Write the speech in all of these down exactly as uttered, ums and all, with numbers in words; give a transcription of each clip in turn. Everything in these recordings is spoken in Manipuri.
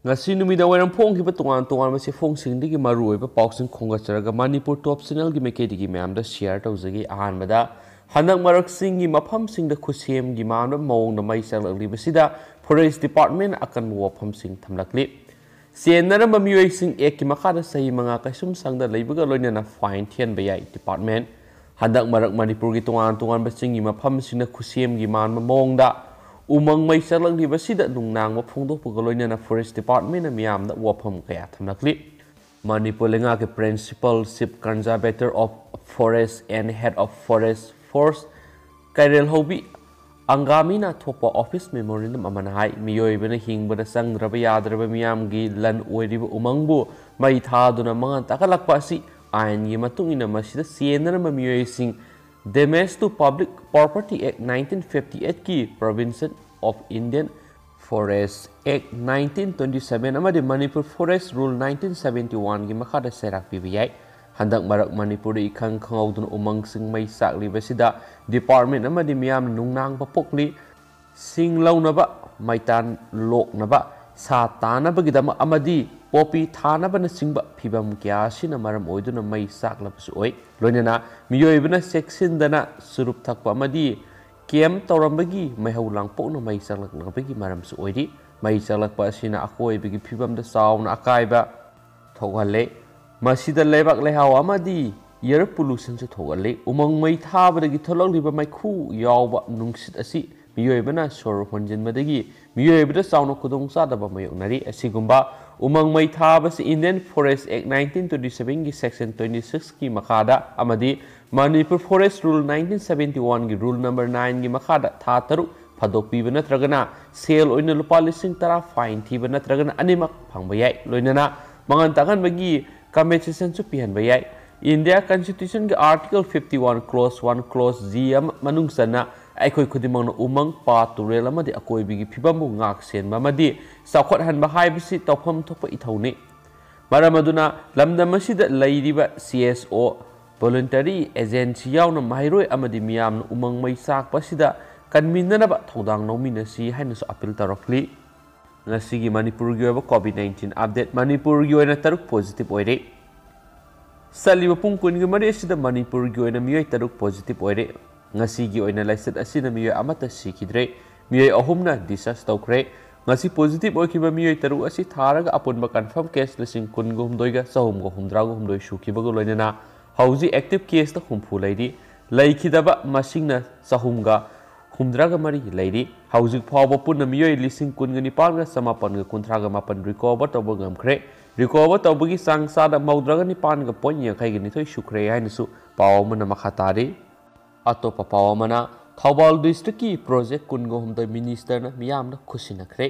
ꯉꯁꯤ ꯅꯨꯃꯤꯗꯥꯡ ꯋꯥꯏꯔꯝ ꯐꯣꯡꯈꯤꯕ ꯇꯣꯉꯥꯟ ꯇꯣꯉꯥꯟꯕ ꯆꯦꯐꯣꯡꯁꯤꯡꯗꯒꯤ ꯃꯔꯨꯑꯣꯏꯕ ꯄꯥꯎꯁꯤꯡ ꯈꯣꯝꯒꯠꯆꯔꯒ ꯃꯅꯤꯄꯨꯔ ꯇꯣꯞ ꯆꯦꯅꯦꯜꯒꯤ ꯃꯥꯏꯀꯩꯗꯒꯤ ꯃꯌꯥꯝꯗ ꯁꯤꯌꯥꯔ ꯇꯧꯖꯒꯦ꯫ ꯑꯍꯥꯟꯕꯗ, ꯍꯟꯗꯛ ꯃꯔꯛ ꯆꯤꯡꯒꯤ ꯃꯐꯝꯁꯤꯡꯗ ꯈꯨꯠꯁꯦꯝꯒꯤ ꯃꯥꯟꯕ ꯃꯑꯣꯡꯗ ꯃꯩ ꯆꯥꯛꯂꯛꯂꯤꯕꯁꯤꯗ ꯐꯣꯔꯦꯁ ꯗꯤꯄꯥꯔꯠꯃꯦꯟꯅ ꯑꯀꯟꯕ ꯋꯥꯐꯝꯁꯤꯡ ꯊꯝꯂꯛꯂꯤ꯫ ꯆꯦꯟꯅꯔꯝꯕ ꯃꯤꯑꯣꯏꯁꯤꯡ ꯑꯦꯛꯀꯤ ꯃꯈꯥꯗ ꯆꯍꯤ ꯃꯉꯥ ꯀꯩꯁꯨꯝꯁꯪꯗ ꯂꯩꯕꯒ ꯂꯣꯏꯅꯅ ꯐꯥꯏꯟ ꯊꯤꯍꯟꯕ ꯌꯥꯏ ꯗꯤꯄꯥꯔꯠꯃꯦꯟ꯫ ꯍꯟꯗꯛ ꯃꯔꯛ ꯃꯅꯤꯄꯨꯔꯒꯤ ꯇꯣꯉꯥꯟ ꯇꯣꯉꯥꯟꯕ ꯆꯤꯡꯒꯤ ꯃꯐꯝꯁꯤꯡꯅ ꯈꯨꯠꯁꯦꯝꯒꯤ ꯃꯥꯟꯕ ꯃꯑꯣꯡꯗ ꯎꯃꯪ ꯃꯩ ꯆꯥꯛꯂꯛꯂꯤꯕꯁꯤꯗ ꯅꯨꯡꯅꯥꯡꯕ ꯐꯣꯡꯗꯣꯛꯄꯒ ꯂꯣꯏꯅꯅ ꯐꯣꯔꯦꯁ ꯗꯤꯄꯥꯔꯠꯃꯦꯟꯅ ꯃꯤꯌꯥꯝꯗ ꯋꯥꯐꯝ ꯀꯌꯥ ꯊꯝꯂꯛꯂꯤ꯫ ꯃꯅꯤꯄꯨꯔ ꯂꯩꯉꯥꯛꯀꯤ Principal Chief Conservator of Forest and Head of Forest Force ꯀꯩꯔꯦꯜ ꯍꯧꯕꯤ ꯑꯪꯒꯥꯃꯤꯅ ꯊꯣꯛꯄ ꯑꯣꯐꯤꯁ ꯃꯦꯃꯣꯔꯦꯟꯗꯝ ꯑꯃꯅ ꯍꯥꯏ, ꯃꯤꯑꯣꯏꯕꯅ ꯍꯤꯡꯕꯗ ꯆꯪꯗ꯭ꯔꯕ ꯌꯥꯗ꯭ꯔꯕ ꯃꯤꯌꯥꯝꯒꯤ ꯂꯟ ꯑꯣꯏꯔꯤꯕ ꯎꯃꯪꯕꯨ ꯃꯩ ꯊꯥꯗꯨꯅ ꯃꯉꯥꯜ ꯇꯥꯈꯠꯂꯛꯄ ꯑꯁꯤ ꯑꯥꯏꯟꯒꯤ ꯃꯇꯨꯡ ꯏꯟꯅ ꯃꯁꯤꯗ ꯆꯦꯟꯅꯔꯝꯕ ꯃꯤꯑꯣꯏꯁꯤꯡ Damage to Public Property Act nineteen fifty eightꯀꯤ Provision of Indian Forest Act nineteen twenty seven ꯑꯃꯗꯤ Manipur Forest Rule nineteen seventy oneꯒꯤ ꯃꯈꯥꯗ ꯆꯩꯔꯥꯛ ꯄꯤꯕ ꯌꯥꯏ꯫ ꯍꯟꯗꯛ ꯃꯔꯛ ꯃꯅꯤꯄꯨꯔꯗ ꯏꯈꯪ ꯈꯪꯍꯧꯗꯅ ꯎꯃꯪꯁꯤꯡ ꯃꯩ ꯆꯥꯛꯂꯤꯕꯁꯤꯗ ꯗꯤꯄꯥꯔꯠꯃꯦꯟ ꯑꯃꯗꯤ ꯃꯤꯌꯥꯝꯅ ꯅꯨꯡꯅꯥꯡꯕ ꯄꯣꯛꯂꯤ꯫ ꯁꯤꯡ ꯂꯧꯅꯕ, ꯃꯩꯇꯥꯟ ꯂꯣꯛꯅꯕ, ꯁꯥ ꯇꯥꯅꯕꯒꯤꯗꯃꯛ ꯑꯃꯗꯤ ꯄꯣꯄꯤ ꯊꯥꯅꯕꯅꯆꯤꯡꯕ ꯐꯤꯚꯝ ꯀꯌꯥ ꯑꯁꯤꯅ ꯃꯔꯝ ꯑꯣꯏꯗꯨꯅ ꯃꯩ ꯆꯥꯛꯂꯕꯁꯨ ꯑꯣꯏ꯫ ꯂꯣꯏꯅꯅ ꯃꯤꯑꯣꯏꯕꯅ ꯆꯦꯛꯁꯤꯟꯗꯅ ꯆꯨꯔꯨꯞ ꯊꯛꯄ ꯑꯃꯗꯤ ꯀꯦꯝ ꯇꯧꯔꯝꯕꯒꯤ ꯃꯩꯍꯧ ꯂꯥꯡꯄꯣꯛꯅ ꯃꯩ ꯆꯥꯛꯂꯛꯅꯕꯒꯤ ꯃꯔꯝꯁꯨ ꯑꯣꯏꯔꯤ꯫ ꯃꯩ ꯆꯥꯛꯂꯛꯄ ꯑꯁꯤꯅ ꯑꯀꯣꯏꯕꯒꯤ ꯐꯤꯕꯝꯗ ꯆꯥꯎꯅ ꯑꯀꯥꯏꯕ ꯊꯣꯛꯍꯜꯂꯦ꯫ ꯃꯁꯤꯗ ꯂꯩꯕꯥꯛ ꯂꯩꯍꯥꯎ ꯑꯃꯗꯤ air pollutionꯁꯨ ꯊꯣꯛꯍꯜꯂꯤ꯫ ꯎꯃꯪ ꯃꯩ ꯊꯥꯕꯗꯒꯤ ꯊꯣꯛꯂꯛꯂꯤꯕ ꯃꯩꯈꯨ ꯌꯥꯎꯕ ꯅꯨꯡꯁꯤꯠ ꯑꯁꯤ ꯃꯤꯑꯣꯏꯕꯅ ꯁꯣꯔ ꯍꯣꯟꯖꯤꯟꯕꯗꯒꯤ ꯃꯤꯑꯣꯏꯕꯗ ꯆꯥꯎꯅ ꯈꯨꯗꯣꯡꯆꯥꯗꯕ ꯃꯥꯌꯣꯛꯅꯔꯤ꯫ ꯑꯁꯤꯒꯨꯝꯕ ꯎꯃꯪ ꯃꯩ ꯊꯥꯕꯁꯤ Indian Forest Act nineteen twenty sevenꯒꯤ Section twenty sixꯀꯤ ꯃꯈꯥꯗ ꯑꯃꯗꯤ Manipur Forest Rule nineteen seventy oneꯒꯤ Rule number nineꯒꯤ ꯃꯈꯥꯗ ꯊꯥ ꯇꯔꯨꯛ ꯐꯥꯗꯣꯛꯄꯤꯕ ꯅꯠꯇ꯭ꯔꯒꯅ ꯁꯦꯜ ꯑꯣꯏꯅ ꯂꯨꯄꯥ ꯂꯤꯁꯤꯡ ꯇꯔꯥ ꯐꯥꯏꯟ ꯊꯤꯕ ꯅꯠꯇ꯭ꯔꯒꯅ ꯑꯅꯤꯃꯛ ꯐꯪꯕ ꯌꯥꯏ꯫ ꯂꯣꯏꯅꯅ ꯃꯉꯥꯜ ꯇꯥꯛꯍꯟꯕꯒꯤ compensationꯁꯨ ꯄꯤꯍꯟꯕ ꯌꯥꯏ꯫ India Constitutionꯒꯤ Article fifty one Clause one Clause G ꯑꯃ ꯃꯅꯨꯡ ꯆꯟꯅ ꯑꯩꯈꯣꯏ ꯈꯨꯗꯤꯡꯃꯛꯅ ꯎꯃꯪ, ꯄꯥꯠ, ꯇꯨꯔꯦꯜ ꯑꯃꯗꯤ ꯑꯀꯣꯏꯕꯒꯤ ꯐꯤꯕꯝꯕꯨ ꯉꯥꯛ ꯁꯦꯟꯕ ꯑꯃꯗꯤ ꯆꯥꯎꯈꯠꯍꯟꯕ ꯍꯥꯏꯕꯁꯤ ꯇꯧꯐꯝ ꯊꯣꯛꯄ ꯏꯊꯧꯅꯤ꯫ ꯃꯔꯝ ꯑꯗꯨꯅ ꯂꯝꯗꯝ ꯑꯁꯤꯗ ꯂꯩꯔꯤꯕ C S O, voluntary agency ꯌꯥꯎꯅ ꯃꯍꯩꯔꯣꯏ ꯑꯃꯗꯤ ꯃꯤꯌꯥꯝꯅ ꯎꯃꯪ ꯃꯩ ꯆꯥꯛꯄ ꯑꯁꯤꯗ ꯀꯟꯃꯤꯟꯅꯅꯕ ꯊꯧꯗꯥꯡ ꯂꯧꯃꯤꯟꯅꯁꯤ ꯍꯥꯏꯅꯁꯨ appeal ꯇꯧꯔꯛꯂꯤ꯫ ꯉꯁꯤꯒꯤ ꯃꯅꯤꯄꯨꯔꯒꯤ ꯑꯣꯏꯕ COVID nineteen update, ꯃꯅꯤꯄꯨꯔꯒꯤ ꯑꯣꯏꯅ ꯇꯔꯨꯛ positive ꯑꯣꯏꯔꯦ꯫ ꯆꯠꯂꯤꯕ ꯄꯨꯡ ꯀꯨꯟꯒ ꯃꯔꯤ ꯑꯁꯤꯗ ꯃꯅꯤꯄꯨꯔꯒꯤ ꯑꯣꯏꯅ ꯃꯤꯑꯣꯏ ꯇꯔꯨꯛ positive ꯑꯣꯏꯔꯦ꯫ ꯉꯁꯤꯒꯤ ꯑꯣꯏꯅ ꯂꯥꯏꯆꯠ ꯑꯁꯤꯅ ꯃꯤꯑꯣꯏ ꯑꯃꯠꯇ ꯁꯤꯈꯤꯗ꯭ꯔꯦ꯫ ꯃꯤꯑꯣꯏ ꯑꯍꯨꯝꯅ discharge ꯇꯧꯈ꯭ꯔꯦ꯫ ꯉꯁꯤ positive ꯑꯣꯏꯈꯤꯕ ꯃꯤꯑꯣꯏ ꯇꯔꯨꯛ ꯑꯁꯤ ꯊꯥꯔꯒ ꯑꯄꯨꯟꯕ confirm case ꯂꯤꯁꯤꯡ ꯀꯨꯟꯒ ꯍꯨꯝꯗꯣꯏꯒ ꯆꯍꯨꯝꯒ ꯍꯨꯝꯗ꯭ꯔꯥꯒ ꯍꯨꯝꯗꯣꯏ ꯁꯨꯈꯤꯕꯒ ꯂꯣꯏꯅꯅ ꯍꯧꯖꯤꯛ active caseꯇ ꯍꯨꯝꯐꯨ ꯂꯩꯔꯤ꯫ ꯂꯩꯈꯤꯗꯕ ꯃꯁꯤꯡꯅ ꯆꯍꯨꯝꯒ ꯍꯨꯝꯗ꯭ꯔꯥꯒ ꯃꯔꯤ ꯂꯩꯔꯤ꯫ ꯍꯧꯖꯤꯛ ꯐꯥꯎꯕ ꯄꯨꯟꯅ ꯃꯤꯑꯣꯏ ꯂꯤꯁꯤꯡ ꯀꯨꯟꯒ ꯅꯤꯄꯥꯟꯒ ꯆꯃꯥꯄꯟꯒ ꯀꯨꯟꯊ꯭ꯔꯥꯒ ꯃꯥꯄꯟ recover ꯇꯧꯕ ꯉꯝꯈ꯭ꯔꯦ꯫ Recover ꯇꯧꯕꯒꯤ ꯆꯥꯡ ꯆꯥꯗ ꯃꯧꯗ꯭ꯔꯥꯒ ꯅꯤꯄꯥꯟꯒ point ꯌꯥꯡꯈꯩꯒ ꯅꯤꯊꯣꯏ ꯁꯨꯈ꯭ꯔꯦ ꯍꯥꯏꯅꯁꯨ ꯄꯥꯎ ꯑꯃꯅ ꯃꯈꯥ ꯇꯥꯔꯤ꯫ ꯑꯇꯣꯞꯄ ꯄꯥꯎ ꯑꯃꯅ, ꯊꯧꯕꯥꯜ districtꯀꯤ project ꯀꯨꯟꯒ ꯍꯨꯝꯗꯣꯏ ministerꯅ ꯃꯤꯌꯥꯝꯅ ꯈꯨꯠꯁꯤꯟꯅꯈ꯭ꯔꯦ꯫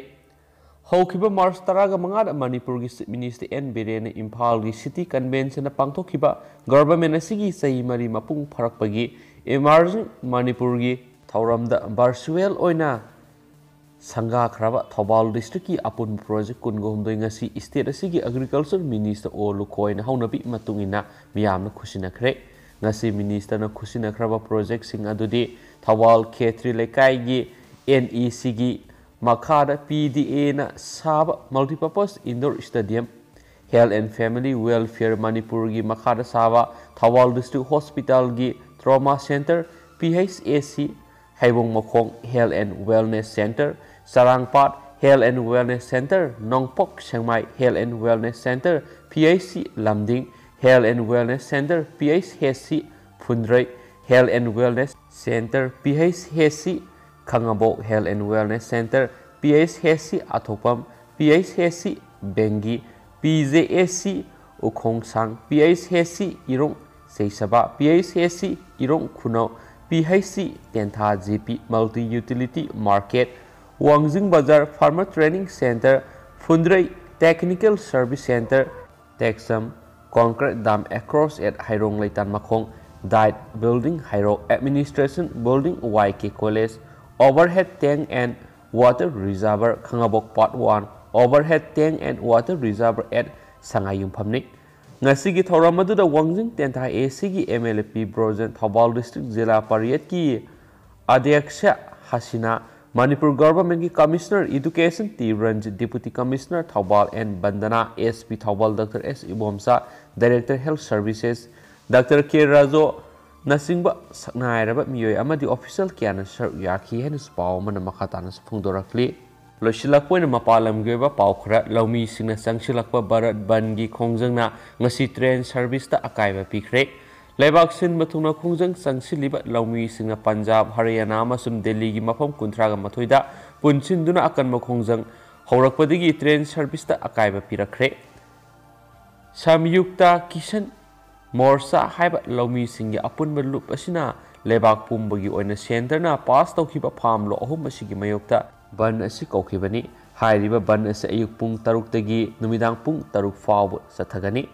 ꯍꯧꯈꯤꯕ March ꯇꯔꯥꯒ ꯃꯉꯥꯗ ꯃꯅꯤꯄꯨꯔꯒꯤ Chief Minister ꯑꯦꯟ ꯕꯤꯔꯦꯟꯅ ꯏꯝꯐꯥꯜꯒꯤ City Conventionꯗ ꯄꯥꯡꯊꯣꯛꯈꯤꯕ government ꯑꯁꯤꯒꯤ ꯆꯍꯤ ꯃꯔꯤ ꯃꯄꯨꯡ ꯐꯥꯔꯛꯄꯒꯤ Emerging ꯃꯅꯤꯄꯨꯔꯒꯤ ꯊꯧꯔꯝꯗ virtual ꯑꯣꯏꯅ ꯁꯪꯒꯥꯈ꯭ꯔꯕ ꯊꯧꯕꯥꯜ districtꯀꯤ ꯑꯄꯨꯟꯕ project ꯀꯨꯟꯒ ꯍꯨꯝꯗꯣꯏ ꯉꯁꯤ state ꯑꯁꯤꯒꯤ Agriculture Minister ꯑꯣ ꯂꯨꯈꯣꯏꯅ ꯍꯧꯅꯕꯤ ꯃꯇꯨꯡ ꯏꯟꯅ ꯃꯤꯌꯥꯝꯅ ꯈꯨꯠꯁꯤꯟꯅꯈ꯭ꯔꯦ꯫ ꯉꯁꯤ ministerꯅ ꯈꯨꯠꯁꯤꯟꯅꯈ꯭ꯔꯕ projectꯁꯤꯡ ꯑꯗꯨꯗꯤ ꯊꯧꯕꯥꯜ ꯈꯦꯇ꯭ꯔꯤ ꯂꯩꯀꯥꯏꯒꯤ NECꯒꯤ ꯃꯈꯥꯗ PDAꯅ ꯁꯥꯕ multipurpose indoor stadium, Health and Family Welfare ꯃꯅꯤꯄꯨꯔꯒꯤ ꯃꯈꯥꯗ ꯁꯥꯕ Thoubal District Hospitalꯒꯤ Trauma Center, PHAC, ꯍꯩꯕꯣꯡ ꯃꯈꯣꯡ Health and Wellness Center, Charangpat Health and Wellness Center, ꯅꯣꯡꯄꯣꯛ ꯁꯦꯛꯃꯥꯏ Health and Wellness Center, PHC Lamding Health and Wellness Center, PHAC ꯐꯨꯟꯗ꯭ꯔꯩ Health and Wellness Center, PHAC Khangabok Health and Wellness Center, PHAC ꯑꯊꯣꯛꯄꯝ, PHAC ꯕꯦꯡꯒꯤ, PJAC ꯎꯈꯣꯡꯁꯥꯡ, PHAC ꯏꯔꯣꯡ ꯆꯩꯁꯕꯥ, PHAC ꯏꯔꯣꯡ ꯈꯨꯅꯧ, PHC ꯇꯦꯟꯊꯥ, GP Multi Utility Market, ꯋꯥꯡꯖꯤꯡ ꯕꯖꯥꯔ Farmer Training Center, ꯐꯨꯟꯗ꯭ꯔꯩ Technical Service Center, ꯇꯦꯛꯁꯝ, Concrete Dam across at ꯍꯩꯔꯣꯡ ꯂꯩꯇꯥꯟ ꯃꯈꯣꯡ, Diet Building Heirok, Administration Building Y K College, Overhead Tank and Water Reservoir Khangabok Part one, Overhead Tank and Water Reservoir at ꯁꯉꯥꯏ ꯌꯨꯝꯐꯝꯅꯤ꯫ ꯉꯁꯤꯒꯤ ꯊꯧꯔꯝ ꯑꯗꯨꯗ ꯋꯥꯡꯖꯤꯡ ꯇꯦꯟꯊꯥ ACꯒꯤ MLA P Brojen, Thoubal District zila ꯄꯔꯤꯌꯠꯀꯤ ꯑꯗ꯭ꯌꯛꯁ ꯍꯁꯤꯅꯥ, ꯃꯅꯤꯄꯨꯔ ꯒꯚꯔꯟꯃꯦꯟꯠꯀꯤ commissioner education T Ranjit, deputy commissioner Thoubal N Bandana, S P Thoubal doctor S Ibomcha, director health services doctor K Rajonachingba ꯁꯛꯅꯥꯏꯔꯕ ꯃꯤꯑꯣꯏ ꯑꯃꯗꯤ ꯑꯣꯐꯤꯁꯤꯌꯦꯜ ꯀꯌꯥꯅ ꯁꯔꯨꯛ ꯌꯥꯈꯤ ꯍꯥꯏꯅꯁꯨ ꯄꯥꯎ ꯑꯃꯅ ꯃꯈꯥ ꯇꯥꯅꯁꯨ ꯐꯣꯡꯗꯣꯔꯛꯂꯤ꯫ ꯂꯣꯏꯁꯤꯜꯂꯛꯄ ꯑꯣꯏꯅ ꯃꯄꯥꯟ ꯂꯝꯒꯤ ꯑꯣꯏꯕ ꯄꯥꯎ ꯈꯔ꯫ ꯂꯧꯃꯤꯁꯤꯡꯅ ꯆꯪꯁꯤꯜꯂꯛꯄ ꯚꯥꯔꯠ ꯕꯟꯒꯤ ꯈꯣꯡꯖꯪꯅ ꯉꯁꯤ ꯇ꯭ꯔꯦꯟ ꯁꯔꯚꯤꯁꯇ ꯑꯀꯥꯏꯕ ꯄꯤꯈ꯭ꯔꯦ꯫ ꯂꯩꯕꯥꯛ ꯁꯤꯟꯕ ꯊꯨꯡꯅ ꯈꯣꯡꯖꯪ ꯆꯪꯁꯤꯜꯂꯤꯕ ꯂꯧꯃꯤꯁꯤꯡꯅ ꯄꯟꯖꯥꯕ, ꯍꯔꯤꯌꯥꯅꯥ ꯑꯃꯁꯨꯡ ꯗꯦꯜꯂꯤꯒꯤ ꯃꯐꯝ ꯀꯨꯟꯊ꯭ꯔꯥꯒ ꯃꯥꯊꯣꯏꯗ ꯄꯨꯟꯁꯤꯟꯗꯨꯅ ꯑꯀꯟꯕ ꯈꯣꯡꯖꯪ ꯍꯧꯔꯛꯄꯗꯒꯤ ꯇ꯭ꯔꯦꯟ ꯁꯔꯚꯤꯁꯇ ꯑꯀꯥꯏꯕ ꯄꯤꯔꯛꯈ꯭ꯔꯦ꯫ ꯁꯝꯌꯨꯛꯇ ꯀꯤꯁꯟ ꯃꯣꯔꯆꯥ ꯍꯥꯏꯕ ꯂꯧꯃꯤꯁꯤꯡꯒꯤ ꯑꯄꯨꯟꯕ ꯂꯨꯞ ꯑꯁꯤꯅ ꯂꯩꯕꯥꯛ ꯄꯨꯝꯕꯒꯤ ꯑꯣꯏꯅ ꯁꯦꯟꯇꯔꯅ ꯄꯥꯁ ꯇꯧꯈꯤꯕ ꯐꯥꯝ ꯂꯣ ꯑꯍꯨꯝ ꯑꯁꯤꯒꯤ ꯃꯥꯌꯣꯛꯇ ꯕꯟ ꯑꯁꯤ ꯀꯧꯈꯤꯕꯅꯤ꯫ ꯍꯥꯏꯔꯤꯕ ꯕꯟ ꯑꯁꯤ ꯑꯌꯨꯛ ꯄꯨꯡ ꯇꯔꯨꯛꯇꯒꯤ ꯅꯨꯃꯤꯗꯥꯡ ꯄꯨꯡ ꯇꯔꯨꯛ ꯐꯥꯎꯕ ꯆꯠꯊꯒꯅꯤ꯫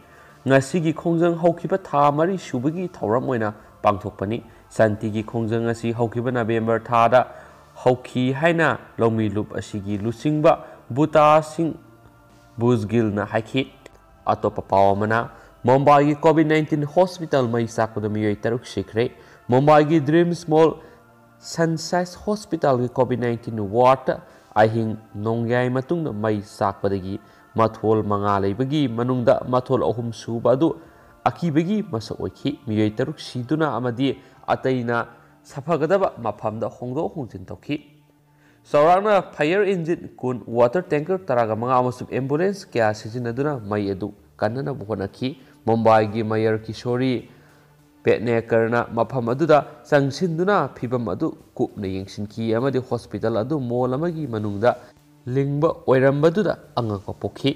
ꯉꯁꯤꯒꯤ ꯈꯣꯡꯖꯪ ꯍꯧꯈꯤꯕ ꯊꯥ ꯃꯔꯤ ꯁꯨꯕꯒꯤ ꯊꯧꯔꯝ ꯑꯣꯏꯅ ꯄꯥꯡꯊꯣꯛꯄꯅꯤ꯫ ꯁꯥꯟꯇꯤꯒꯤ ꯈꯣꯡꯖꯪ ꯑꯁꯤ ꯍꯧꯈꯤꯕ ꯅꯕꯦꯝꯕꯔ ꯊꯥꯗ ꯍꯧꯈꯤ ꯍꯥꯏꯅ ꯂꯧꯃꯤ ꯂꯨꯞ ꯑꯁꯤꯒꯤ ꯂꯨꯆꯤꯡꯕ ꯕꯨꯇꯥ ꯁꯤꯡ ꯕꯨꯖꯒꯤꯜꯅ ꯍꯥꯏꯈꯤ꯫ ꯑꯇꯣꯞꯄ ꯄꯥꯎ ꯑꯃꯅ, ꯃꯨꯝꯕꯥꯏꯒꯤ ꯀꯣꯚꯤꯗ ꯅꯥꯏꯟꯇꯤꯟ ꯍꯣꯁꯄꯤꯇꯥꯜ ꯃꯩ ꯆꯥꯛꯄꯗ ꯃꯤꯑꯣꯏ ꯇꯔꯨꯛ ꯁꯤꯈ꯭ꯔꯦ꯫ ꯃꯨꯝꯕꯥꯏꯒꯤ ꯗ꯭ꯔꯤꯝꯁ ꯃꯣꯜ ꯁꯟꯁꯥꯏꯟꯁ ꯍꯣꯁꯄꯤꯇꯥꯜꯒꯤ ꯀꯣꯚꯤꯗ ꯅꯥꯏꯟꯇꯤꯟ ꯋꯥꯔꯗꯇ ꯑꯍꯤꯡ ꯅꯣꯡꯌꯥꯏ ꯃꯇꯨꯡꯗ ꯃꯩ ꯆꯥꯛꯄꯗꯒꯤ ꯃꯊꯣꯜ ꯃꯉꯥ ꯂꯩꯕꯒꯤ ꯃꯅꯨꯡꯗ ꯃꯊꯣꯜ ꯑꯍꯨꯝ ꯁꯨꯕ ꯑꯗꯨ ꯑꯀꯤꯕꯒꯤ ꯃꯁꯛ ꯑꯣꯏꯈꯤ꯫ ꯃꯤꯑꯣꯏ ꯇꯔꯨꯛ ꯁꯤꯗꯨꯅ ꯑꯃꯗꯤ ꯑꯇꯩꯅ ꯁꯥꯐꯒꯗꯕ ꯃꯐꯝꯗ ꯍꯣꯡꯗꯣꯛ ꯍꯣꯡꯖꯤꯟ ꯇꯧꯈꯤ꯫ ꯆꯥꯎꯔꯥꯛꯅ ꯐꯥꯌꯔ ꯏꯟꯖꯤꯟ ꯀꯨꯟ, ꯋꯥꯇꯔ ꯇꯦꯡꯀꯔ ꯇꯔꯥꯒ ꯃꯉꯥ ꯑꯃꯁꯨꯡ ꯑꯦꯝꯕꯨꯂꯦꯟꯁ ꯀꯌꯥ ꯁꯤꯖꯤꯟꯅꯗꯨꯅ ꯃꯩ ꯑꯗꯨ ꯀꯟꯅꯅꯕ ꯍꯣꯠꯅꯈꯤ꯫ ꯃꯨꯝꯕꯥꯏꯒꯤ ꯃꯦꯌꯔ ꯀꯤꯁꯣꯔꯤ ꯄꯦꯠꯅꯦꯀꯔꯅ ꯃꯐꯝ ꯑꯗꯨꯗ ꯆꯪꯁꯤꯟꯗꯨꯅ ꯐꯤꯚꯝ ꯑꯗꯨ ꯀꯨꯞꯅ ꯌꯦꯡꯁꯤꯟꯈꯤ ꯑꯃꯗꯤ ꯍꯣꯁꯄꯤꯇꯥꯜ ꯑꯗꯨ ꯃꯣꯜ ꯑꯃꯒꯤ ꯃꯅꯨꯡꯗ ꯂꯤꯡꯕ ꯑꯣꯏꯔꯝꯕꯗꯨꯗ ꯑꯉꯛꯄ ꯄꯣꯛꯈꯤ꯫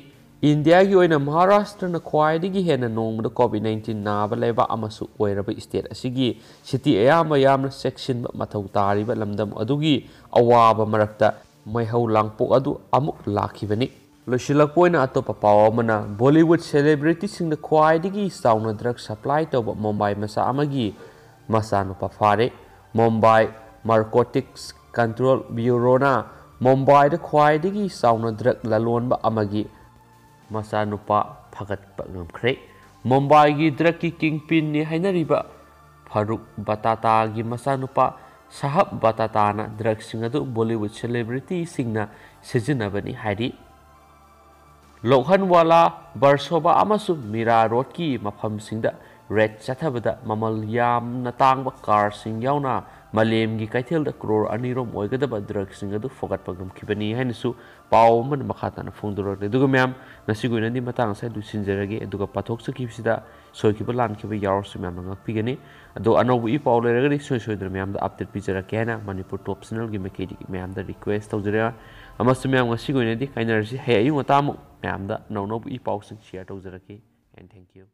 ꯏꯟꯗꯤꯌꯥꯒꯤ ꯑꯣꯏꯅ ꯃꯍꯥꯔꯥꯁꯇ꯭ꯔꯅ ꯈ꯭ꯋꯥꯏꯗꯒꯤ ꯍꯦꯟꯅ ꯅꯣꯡꯃꯗ ꯀꯣꯚꯤꯗ ꯅꯥꯏꯟꯇꯤꯟ ꯅꯥꯕ ꯂꯩꯕꯥꯛ ꯑꯃꯁꯨ ꯑꯣꯏꯔꯕ ꯁ꯭ꯇꯦꯠ ꯑꯁꯤꯒꯤ ꯁꯤꯇꯤ ꯑꯌꯥꯝꯕ ꯌꯥꯝꯅ ꯆꯦꯛꯁꯤꯟꯕ ꯃꯊꯧ ꯇꯥꯔꯤꯕ ꯂꯝꯗꯝ ꯑꯗꯨꯒꯤ ꯑꯋꯥꯕ ꯃꯔꯛꯇ ꯃꯩꯍꯧ ꯂꯥꯡꯄꯣꯛ ꯑꯗꯨ ꯑꯃꯨꯛ ꯂꯥꯛꯈꯤꯕꯅꯤ꯫ ꯂꯣꯏꯁꯤꯜꯂꯛꯄ ꯑꯣꯏꯅ ꯑꯇꯣꯞꯄ ꯄꯥꯎ ꯑꯃꯅ, ꯕꯣꯂꯤꯋꯨꯗ ꯁꯦꯂꯦꯕ꯭ꯔꯤꯇꯤꯁꯤꯡꯗ ꯈ꯭ꯋꯥꯏꯗꯒꯤ ꯆꯥꯎꯅ ꯗ꯭ꯔꯒ ꯁꯄ꯭ꯂꯥꯏ ꯇꯧꯕ ꯃꯨꯝꯕꯥꯏ ꯃꯆꯥ ꯑꯃꯒꯤ ꯃꯆꯥꯅꯨꯄꯥ ꯐꯥꯔꯦ꯫ ꯃꯨꯝꯕꯥꯏ ꯅꯥꯔꯀꯣꯇꯤꯛꯁ ꯀꯟꯇ꯭ꯔꯣꯜ ꯕ꯭ꯌꯨꯔꯣꯅ ꯃꯨꯝꯕꯥꯏꯗ ꯈ꯭ꯋꯥꯏꯗꯒꯤ ꯆꯥꯎꯅ ꯗ꯭ꯔꯒ ꯂꯂꯣꯟꯕ ꯑꯃꯒꯤ ꯃꯆꯥꯅꯨꯄꯥ ꯐꯥꯒꯠꯄ ꯉꯝꯈ꯭ꯔꯦ꯫ ꯃꯨꯝꯕꯥꯏꯒꯤ ꯗ꯭ꯔꯒꯀꯤ ꯀꯤꯡꯄꯤꯟꯅꯤ ꯍꯥꯏꯅꯔꯤꯕ ꯐꯥꯔꯨꯛ ꯕꯇꯥꯇꯥꯒꯤ ꯃꯆꯥꯅꯨꯄꯥ ꯁꯍꯕ ꯕꯇꯥꯇꯥꯅ ꯗ꯭ꯔꯒꯁꯤꯡ ꯑꯗꯨ ꯕꯣꯂꯤꯋꯨꯗ ꯁꯦꯂꯦꯕ꯭ꯔꯤꯇꯤꯁꯤꯡꯅ ꯁꯤꯖꯤꯟꯅꯕꯅꯤ ꯍꯥꯏꯔꯤ꯫ ꯂꯣꯛꯍꯟꯋꯥꯂꯥ, ꯕꯔꯁꯣꯕꯥ ꯑꯃꯁꯨꯡ ꯃꯤꯔꯥ ꯔꯣꯗꯀꯤ ꯃꯐꯝꯁꯤꯡꯗ ꯔꯦꯗ ꯆꯠꯊꯕꯗ ꯃꯃꯜ ꯌꯥꯝꯅ ꯇꯥꯡꯕ ꯀꯥꯔꯁꯤꯡ ꯌꯥꯎꯅ ꯃꯥꯂꯦꯝꯒꯤ ꯀꯩꯊꯦꯜꯗ ꯀ꯭ꯔꯣꯔ ꯑꯅꯤꯔꯣꯝ ꯑꯣꯏꯒꯗꯕ ꯗ꯭ꯔꯒꯁꯤꯡ ꯑꯗꯨ ꯐꯨꯒꯠꯄ ꯉꯝꯈꯤꯕꯅꯤ ꯍꯥꯏꯅꯁꯨ ꯄꯥꯎ ꯑꯃꯅ ꯃꯈꯥ ꯇꯥꯅ ꯐꯣꯡꯗꯣꯔꯛꯂꯤ꯫ ꯑꯗꯨꯒ ꯃꯌꯥꯝ, ꯉꯁꯤꯒꯤ ꯑꯣꯏꯅꯗꯤ ꯃꯇꯥꯡ ꯑꯁꯤꯗ ꯂꯣꯏꯁꯤꯟꯖꯔꯒꯦ꯫ ꯑꯗꯨꯒ ꯄꯥꯊꯣꯛꯆꯈꯤꯕꯁꯤꯗ ꯁꯣꯏꯈꯤꯕ ꯂꯥꯟꯈꯤꯕ ꯌꯥꯎꯔꯁꯨ ꯃꯌꯥꯝꯅ ꯉꯥꯛꯄꯤꯒꯅꯤ꯫ ꯑꯗꯣ ꯑꯅꯧꯕ ꯏ ꯄꯥꯎ ꯂꯩꯔꯒꯗꯤ ꯁꯨꯡꯁꯣꯏ ꯁꯣꯏꯗꯅ ꯃꯌꯥꯝꯗ ꯑꯞꯗꯦꯠ ꯄꯤꯖꯔꯛꯀꯦ ꯍꯥꯏꯅ ꯃꯅꯤꯄꯨꯔ ꯇꯣꯞ ꯆꯦꯅꯦꯜꯒꯤ ꯃꯥꯏꯀꯩꯗꯒꯤ ꯃꯌꯥꯝꯗ ꯔꯤꯀ꯭ꯋꯦꯁ ꯇꯧꯖꯔꯤ꯫ ꯑꯃꯁꯨ ꯃꯌꯥꯝ, ꯉꯁꯤꯒꯤ ꯑꯣꯏꯅꯗꯤ ꯀꯥꯏꯅꯔꯁꯤ꯫ ꯍꯌꯦꯡ ꯑꯌꯨꯛ ꯉꯟꯇꯥꯃꯨꯛ ꯃꯌꯥꯝꯗ ꯑꯅꯧ ꯑꯅꯧꯕ ꯏ ꯄꯥꯎꯁꯤꯡ ꯁꯤꯌꯔ ꯇꯧꯖꯔꯛꯀꯦ꯫ And thank you꯫